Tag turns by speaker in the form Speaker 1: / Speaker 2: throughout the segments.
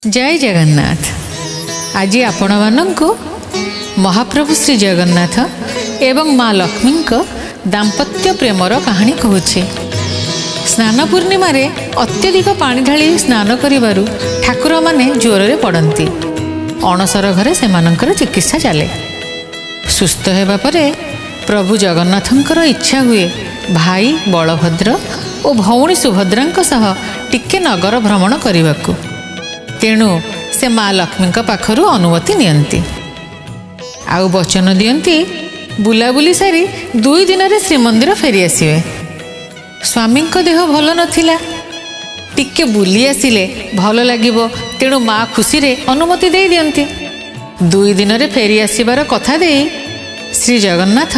Speaker 1: ଜୟ ଜଗନ୍ନାଥ। ଆଜି ଆପଣମାନଙ୍କୁ ମହାପ୍ରଭୁ ଶ୍ରୀ ଜଗନ୍ନାଥ ଏବଂ ମା ଲକ୍ଷ୍ମୀଙ୍କ ଦାମ୍ପତ୍ୟ ପ୍ରେମର କାହାଣୀ କହୁଛି। ସ୍ନାନ ପୂର୍ଣ୍ଣିମାରେ ଅତ୍ୟଧିକ ପାଣି ଢାଳି ସ୍ନାନ କରିବାରୁ ଠାକୁରମାନେ ଜ୍ୱରରେ ପଡ଼ନ୍ତି। ଅଣସର ଘରେ ସେମାନଙ୍କର ଚିକିତ୍ସା ଚାଲେ। ସୁସ୍ଥ ହେବା ପରେ ପ୍ରଭୁ ଜଗନ୍ନାଥଙ୍କର ଇଚ୍ଛା ହୁଏ ଭାଇ ବଳଭଦ୍ର ଓ ଭଉଣୀ ସୁଭଦ୍ରାଙ୍କ ସହ ଟିକେ ନଗର ଭ୍ରମଣ କରିବାକୁ। ତେଣୁ ସେ ମା ଲକ୍ଷ୍ମୀଙ୍କ ପାଖରୁ ଅନୁମତି ନିଅନ୍ତି ଆଉ ବଚନ ଦିଅନ୍ତି, ବୁଲାବୁଲି ସାରି 2 ଦିନରେ ଶ୍ରୀମନ୍ଦିର ଫେରିଆସିବେ। ସ୍ୱାମୀଙ୍କ ଦେହ ଭଲ ନଥିଲା, ଟିକେ ବୁଲି ଆସିଲେ ଭଲ ଲାଗିବ। ତେଣୁ ମା ଖୁସିରେ ଅନୁମତି ଦେଇ ଦିଅନ୍ତି। 2 ଦିନରେ ଫେରି ଆସିବାର କଥା ଦେଇ ଶ୍ରୀ ଜଗନ୍ନାଥ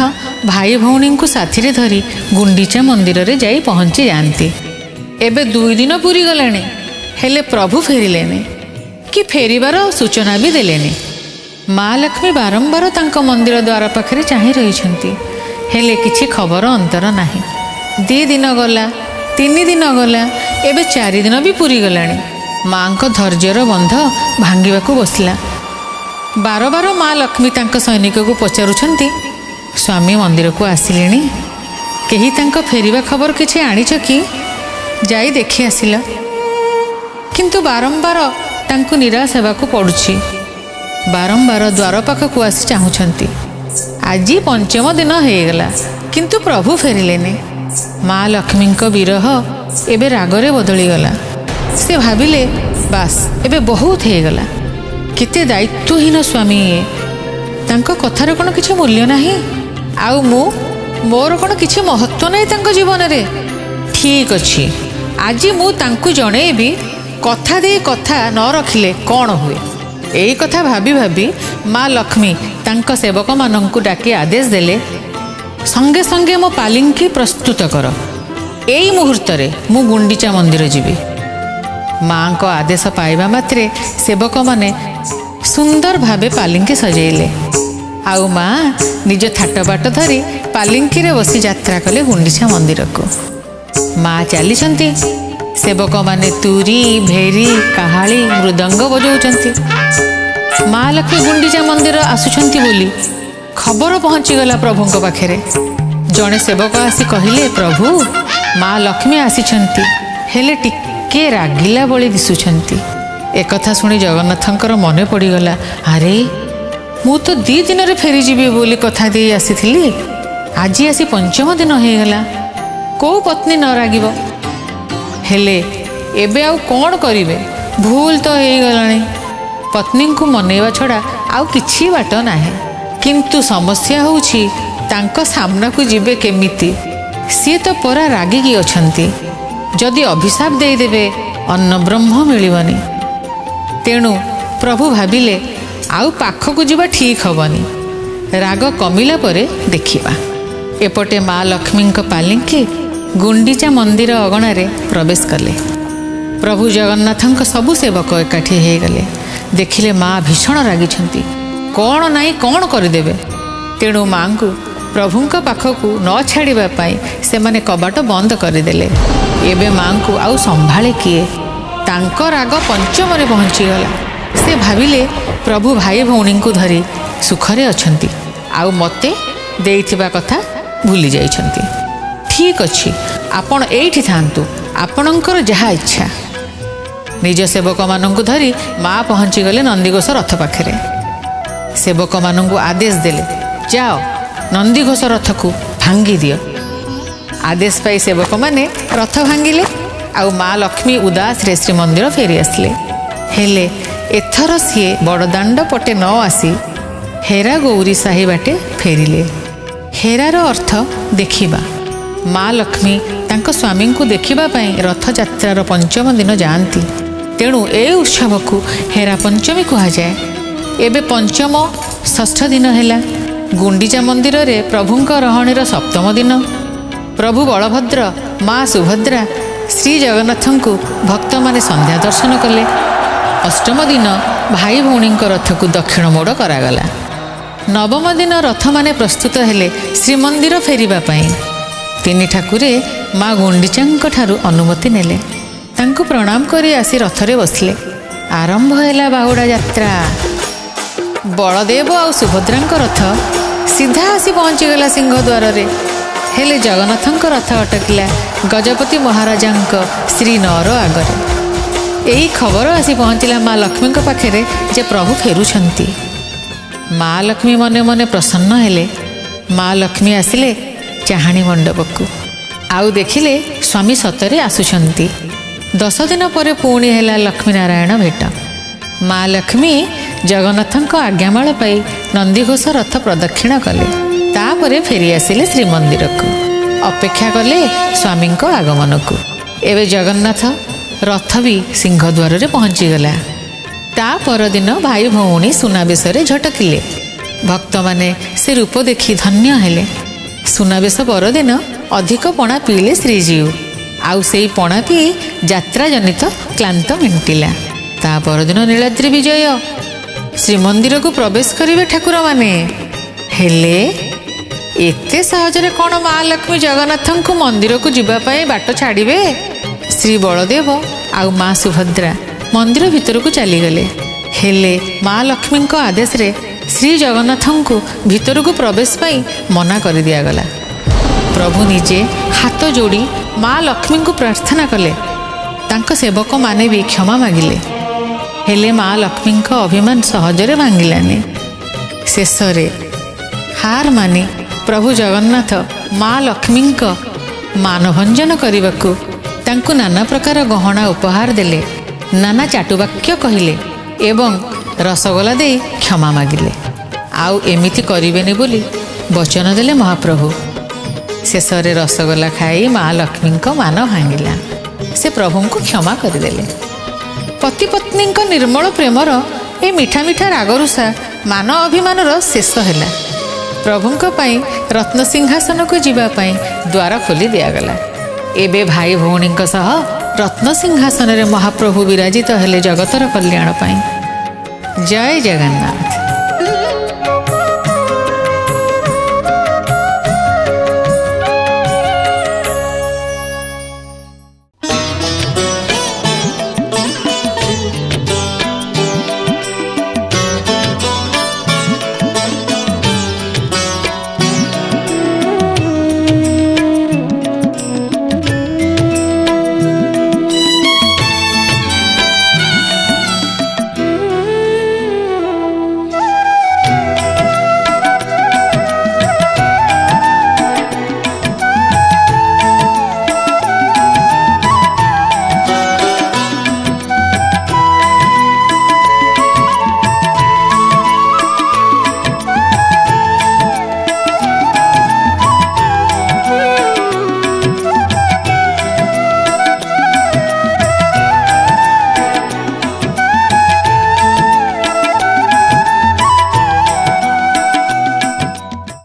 Speaker 1: ଭାଇ ଭଉଣୀଙ୍କୁ ସାଥିରେ ଧରି ଗୁଣ୍ଡିଚା ମନ୍ଦିରରେ ଯାଇ ପହଞ୍ଚି ଯାଆନ୍ତି। ଏବେ 2 ଦିନ ପୁରିଗଲାଣି, ହେଲେ ପ୍ରଭୁ ଫେରିଲେନି କି ଫେରିବାର ସୂଚନା ବି ଦେଲେନି। ମା ଲକ୍ଷ୍ମୀ ବାରମ୍ବାର ତାଙ୍କ ମନ୍ଦିର ଦ୍ୱାର ପାଖରେ ଚାହିଁ ରହିଛନ୍ତି, ହେଲେ କିଛି ଖବର ଅନ୍ତର ନାହିଁ। 2 ଦିନ ଗଲା, 3 ଦିନ ଗଲା, ଏବେ 4 ଦିନ ବି ପୁରିଗଲାଣି। ମାଙ୍କ ଧୈର୍ଯ୍ୟର ବନ୍ଧ ଭାଙ୍ଗିବାକୁ ବସିଲା। ବାରବାର ମା ଲକ୍ଷ୍ମୀ ତାଙ୍କ ସୈନିକକୁ ପଚାରୁଛନ୍ତି, ସ୍ୱାମୀ ମନ୍ଦିରକୁ ଆସିଲେଣି? କେହି ତାଙ୍କ ଫେରିବା ଖବର କିଛି ଆଣିଛ କି? ଯାଇ ଦେଖି ଆସିଲ। କିନ୍ତୁ ବାରମ୍ବାର ତାଙ୍କୁ ନିରାଶ ହେବାକୁ ପଡ଼ୁଛି। ବାରମ୍ବାର ଦ୍ୱାର ପାଖକୁ ଆସି ଚାହୁଁଛନ୍ତି। ଆଜି ପଞ୍ଚମ ଦିନ ହେଇଗଲା, କିନ୍ତୁ ପ୍ରଭୁ ଫେରିଲେନି। ମା ଲକ୍ଷ୍ମୀଙ୍କ ବିରହ ଏବେ ରାଗରେ ବଦଳିଗଲା। ସେ ଭାବିଲେ, ବାସ୍, ଏବେ ବହୁତ ହେଇଗଲା। କେତେ ଦାୟିତ୍ୱହୀନ ସ୍ୱାମୀ ଇଏ! ତାଙ୍କ କଥାର କ'ଣ କିଛି ମୂଲ୍ୟ ନାହିଁ? ଆଉ ମୁଁ, ମୋର କ'ଣ କିଛି ମହତ୍ତ୍ୱ ନାହିଁ ତାଙ୍କ ଜୀବନରେ? ଠିକ୍ ଅଛି, ଆଜି ମୁଁ ତାଙ୍କୁ ଜଣେଇବି କଥା ଦେଇ କଥା ନ ରଖିଲେ କ'ଣ ହୁଏ। ଏଇ କଥା ଭାବି ଭାବି ମା ଲକ୍ଷ୍ମୀ ତାଙ୍କ ସେବକମାନଙ୍କୁ ଡାକି ଆଦେଶ ଦେଲେ, ସଙ୍ଗେ ସଙ୍ଗେ ମୋ ପାଲିଙ୍କି ପ୍ରସ୍ତୁତ କର। ଏଇ ମୁହୂର୍ତ୍ତରେ ମୁଁ ଗୁଣ୍ଡିଚା ମନ୍ଦିର ଯିବି। ମାଙ୍କ ଆଦେଶ ପାଇବା ମାତ୍ରେ ସେବକମାନେ ସୁନ୍ଦର ଭାବେ ପାଲିଙ୍କି ସଜେଇଲେ ଆଉ ମା ନିଜ ଥାଟବାଟ ଧରି ପାଲିଙ୍କିରେ ବସି ଯାତ୍ରା କଲେ ଗୁଣ୍ଡିଚା ମନ୍ଦିରକୁ। ମା ଚାଲିଛନ୍ତି, ସେବକମାନେ ତୁରୀ, ଭେରି, କାହାଳି, ମୃଦଙ୍ଗ ବଜାଉଛନ୍ତି। ମା ଲକ୍ଷ୍ମୀ ଗୁଣ୍ଡିଚା ମନ୍ଦିର ଆସୁଛନ୍ତି ବୋଲି ଖବର ପହଞ୍ଚିଗଲା ପ୍ରଭୁଙ୍କ ପାଖରେ। ଜଣେ ସେବକ ଆସି କହିଲେ, ପ୍ରଭୁ, ମା ଲକ୍ଷ୍ମୀ ଆସିଛନ୍ତି, ହେଲେ ଟିକେ ରାଗିଲା ଭଳି ଦିଶୁଛନ୍ତି। ଏକଥା ଶୁଣି ଜଗନ୍ନାଥଙ୍କର ମନେ ପଡ଼ିଗଲା, ଆରେ ମୁଁ ତ 2 ଦିନରେ ଫେରିଯିବି ବୋଲି କଥା ଦେଇ ଆସିଥିଲି, ଆଜି ଆସି ପଞ୍ଚମ ଦିନ ହେଇଗଲା। କୋଉ ପତ୍ନୀ ନ ରାଗିବ? ହେଲେ ଏବେ ଆଉ କ'ଣ କରିବେ? ଭୁଲ ତ ହେଇଗଲାଣି। ପତ୍ନୀଙ୍କୁ ମନେଇବା ଛଡ଼ା ଆଉ କିଛି ବାଟ ନାହିଁ। କିନ୍ତୁ ସମସ୍ୟା ହେଉଛି ତାଙ୍କ ସାମ୍ନାକୁ ଯିବେ କେମିତି? ସିଏ ତ ପରା ରାଗିକି ଅଛନ୍ତି। ଯଦି ଅଭିଶାପ ଦେଇଦେବେ, ଅନ୍ନବ୍ରହ୍ମ ମିଳିବନି। ତେଣୁ ପ୍ରଭୁ ଭାବିଲେ ଆଉ ପାଖକୁ ଯିବା ଠିକ୍ ହେବନି, ରାଗ କମିଲା ପରେ ଦେଖିବା। ଏପଟେ ମା ଲକ୍ଷ୍ମୀଙ୍କ ପାଲିଙ୍କି ଗୁଣ୍ଡିଚା ମନ୍ଦିର ଅଗଣାରେ ପ୍ରବେଶ କଲେ। ପ୍ରଭୁ ଜଗନ୍ନାଥଙ୍କ ସବୁ ସେବକ ଏକାଠି ହେଇଗଲେ। ଦେଖିଲେ ମା ଭୀଷଣ ରାଗିଛନ୍ତି, କ'ଣ ନାହିଁ କ'ଣ କରିଦେବେ। ତେଣୁ ମାଙ୍କୁ ପ୍ରଭୁଙ୍କ ପାଖକୁ ନ ଛାଡ଼ିବା ପାଇଁ ସେମାନେ କବାଟ ବନ୍ଦ କରିଦେଲେ। ଏବେ ମାଙ୍କୁ ଆଉ ସମ୍ଭାଳେ କିଏ? ତାଙ୍କ ରାଗ ପଞ୍ଚମରେ ପହଞ୍ଚିଗଲା। ସେ ଭାବିଲେ ପ୍ରଭୁ ଭାଇ ଭଉଣୀଙ୍କୁ ଧରି ସୁଖରେ ଅଛନ୍ତି ଆଉ ମୋତେ ଦେଇଥିବା କଥା ଭୁଲି ଯାଇଛନ୍ତି। ଠିକ୍ ଅଛି, ଆପଣ ଏଇଠି ଥାଆନ୍ତୁ, ଆପଣଙ୍କର ଯାହା ଇଚ୍ଛା। ନିଜ ସେବକମାନଙ୍କୁ ଧରି ମା ପହଞ୍ଚିଗଲେ ନନ୍ଦିଘୋଷ ରଥ ପାଖରେ। ସେବକମାନଙ୍କୁ ଆଦେଶ ଦେଲେ, ଯାଅ ନନ୍ଦିଘୋଷ ରଥକୁ ଭାଙ୍ଗି ଦିଅ। ଆଦେଶ ପାଇ ସେବକମାନେ ରଥ ଭାଙ୍ଗିଲେ ଆଉ ମା ଲକ୍ଷ୍ମୀ ଉଦାସରେ ଶ୍ରୀମନ୍ଦିର ଫେରି ଆସିଲେ। ହେଲେ ଏଥର ସିଏ ବଡ଼ଦାଣ୍ଡ ପଟେ ନ ଆସି ହେରା ଗୌରୀ ସାହି ବାଟେ ଫେରିଲେ। ହେରାର ଅର୍ଥ ଦେଖିବା। ମା ଲକ୍ଷ୍ମୀ ତାଙ୍କ ସ୍ୱାମୀଙ୍କୁ ଦେଖିବା ପାଇଁ ରଥଯାତ୍ରାର ପଞ୍ଚମ ଦିନ ଯାଆନ୍ତି। ତେଣୁ ଏ ଉତ୍ସବକୁ ହେରା ପଞ୍ଚମୀ କୁହାଯାଏ। ଏବେ ପଞ୍ଚମ ଷଷ୍ଠ ଦିନ ହେଲା। ଗୁଣ୍ଡିଚା ମନ୍ଦିରରେ ପ୍ରଭୁଙ୍କ ରହଣିର ସପ୍ତମ ଦିନ। ପ୍ରଭୁ ବଳଭଦ୍ର, ମା ସୁଭଦ୍ରା, ଶ୍ରୀ ଜଗନ୍ନାଥଙ୍କୁ ଭକ୍ତମାନେ ସନ୍ଧ୍ୟା ଦର୍ଶନ କଲେ। ଅଷ୍ଟମ ଦିନ ଭାଇ ଭଉଣୀଙ୍କ ରଥକୁ ଦକ୍ଷିଣ ମୋଡ଼ କରାଗଲା। ନବମ ଦିନ ରଥମାନେ ପ୍ରସ୍ତୁତ ହେଲେ ଶ୍ରୀମନ୍ଦିର ଫେରିବା ପାଇଁ। ତିନି ଠାକୁରେ ମା ଗୁଣ୍ଡିଚାଙ୍କ ଠାରୁ ଅନୁମତି ନେଲେ। ତାଙ୍କୁ ପ୍ରଣାମ କରି ଆସି ରଥରେ ବସିଲେ। ଆରମ୍ଭ ହେଲା ବାହୁଡ଼ା ଯାତ୍ରା। ବଳଦେବ ଆଉ ସୁଭଦ୍ରାଙ୍କ ରଥ ସିଧା ଆସି ପହଞ୍ଚିଗଲା ସିଂହଦ୍ୱାରରେ। ହେଲେ ଜଗନ୍ନାଥଙ୍କ ରଥ ଅଟକିଲା ଗଜପତି ମହାରାଜାଙ୍କ ଶ୍ରୀନଅର ଆଗରେ। ଏହି ଖବର ଆସି ପହଞ୍ଚିଲା ମା ଲକ୍ଷ୍ମୀଙ୍କ ପାଖରେ ଯେ ପ୍ରଭୁ ଫେରୁଛନ୍ତି। ମା ଲକ୍ଷ୍ମୀ ମନେ ମନେ ପ୍ରସନ୍ନ ହେଲେ। ମା ଲକ୍ଷ୍ମୀ ଆସିଲେ ଚାହାଣୀ ମଣ୍ଡପକୁ, ଆଉ ଦେଖିଲେ ସ୍ୱାମୀ ସତରେ ଆସୁଛନ୍ତି। 10 ଦିନ ପରେ ପୁଣି ହେଲା ଲକ୍ଷ୍ମୀ ନାରାୟଣ ଭେଟ। ମା ଲକ୍ଷ୍ମୀ ଜଗନ୍ନାଥଙ୍କ ଆଜ୍ଞାମାଳ ପାଇ ନନ୍ଦିଘୋଷ ରଥ ପ୍ରଦକ୍ଷିଣ କଲେ। ତାପରେ ଫେରି ଆସିଲେ ଶ୍ରୀମନ୍ଦିରକୁ, ଅପେକ୍ଷା କଲେ ସ୍ୱାମୀଙ୍କ ଆଗମନକୁ। ଏବେ ଜଗନ୍ନାଥ ରଥ ବି ସିଂହଦ୍ୱାରରେ ପହଞ୍ଚିଗଲା। ତା ପରଦିନ ଭାଇ ଭଉଣୀ ସୁନାବେଶରେ ଝଟକିଲେ। ଭକ୍ତମାନେ ସେ ରୂପ ଦେଖି ଧନ୍ୟ ହେଲେ। ସୁନାବେଶ ପରଦିନ ଅଧିକ ପଣା ପିଇଲେ ଶ୍ରୀଜୀଉ, ଆଉ ସେଇ ପଣା ପିଇ ଯାତ୍ରା ଜନିତ କ୍ଳାନ୍ତ ମେଣ୍ଟିଲା। ତା ପରଦିନ ନୀଳାଦ୍ରି ବିଜୟ, ଶ୍ରୀମନ୍ଦିରକୁ ପ୍ରବେଶ କରିବେ ଠାକୁରମାନେ। ହେଲେ ଏତେ ସହଜରେ କ'ଣ ମା ଲକ୍ଷ୍ମୀ ଜଗନ୍ନାଥଙ୍କୁ ମନ୍ଦିରକୁ ଯିବା ପାଇଁ ବାଟ ଛାଡ଼ିବେ? ଶ୍ରୀ ବଳଦେବ ଆଉ ମା ସୁଭଦ୍ରା ମନ୍ଦିର ଭିତରକୁ ଚାଲିଗଲେ। ହେଲେ ମା ଲକ୍ଷ୍ମୀଙ୍କ ଆଦେଶରେ ଶ୍ରୀ ଜଗନ୍ନାଥଙ୍କୁ ଭିତରକୁ ପ୍ରବେଶ ପାଇଁ ମନା କରିଦିଆଗଲା। ପ୍ରଭୁ ନିଜେ ହାତ ଯୋଡ଼ି ମା ଲକ୍ଷ୍ମୀଙ୍କୁ ପ୍ରାର୍ଥନା କଲେ। ତାଙ୍କ ସେବକମାନେ ବି କ୍ଷମା ମାଗିଲେ। ହେଲେ ମା ଲକ୍ଷ୍ମୀଙ୍କ ଅଭିମାନ ସହଜରେ ଭାଙ୍ଗିଲାନି। ଶେଷରେ ହାର ମାନି ପ୍ରଭୁ ଜଗନ୍ନାଥ ମା ଲକ୍ଷ୍ମୀଙ୍କ ମାନଭଞ୍ଜନ କରିବାକୁ ତାଙ୍କୁ ନାନା ପ୍ରକାର ଗହଣା ଉପହାର ଦେଲେ, ନାନା ଚାଟୁବାକ୍ୟ କହିଲେ ଏବଂ ରସଗୋଲା ଦେଇ କ୍ଷମା ମାଗିଲେ। ଆଉ ଏମିତି କରିବେନି ବୋଲି ବଚନ ଦେଲେ ମହାପ୍ରଭୁ। ଶେଷରେ ରସଗୋଲା ଖାଇ ମା ଲକ୍ଷ୍ମୀଙ୍କ ମାନ ଭାଙ୍ଗିଲା। ସେ ପ୍ରଭୁଙ୍କୁ କ୍ଷମା କରିଦେଲେ। ପତିପତ୍ନୀଙ୍କ ନିର୍ମଳ ପ୍ରେମର ଏ ମିଠା ମିଠା ରାଗରୁଷା ମାନ ଅଭିମାନର ଶେଷ ହେଲା। ପ୍ରଭୁଙ୍କ ପାଇଁ ରତ୍ନସିଂହାସନକୁ ଯିବା ପାଇଁ ଦ୍ୱାର ଖୋଲି ଦିଆଗଲା। ଏବେ ଭାଇ ଭଉଣୀଙ୍କ ସହ ରତ୍ନସିଂହାସନରେ ମହାପ୍ରଭୁ ବିରାଜିତ ହେଲେ ଜଗତର କଲ୍ୟାଣ ପାଇଁ। ଜୟ ଜଗନ୍ନାଥ।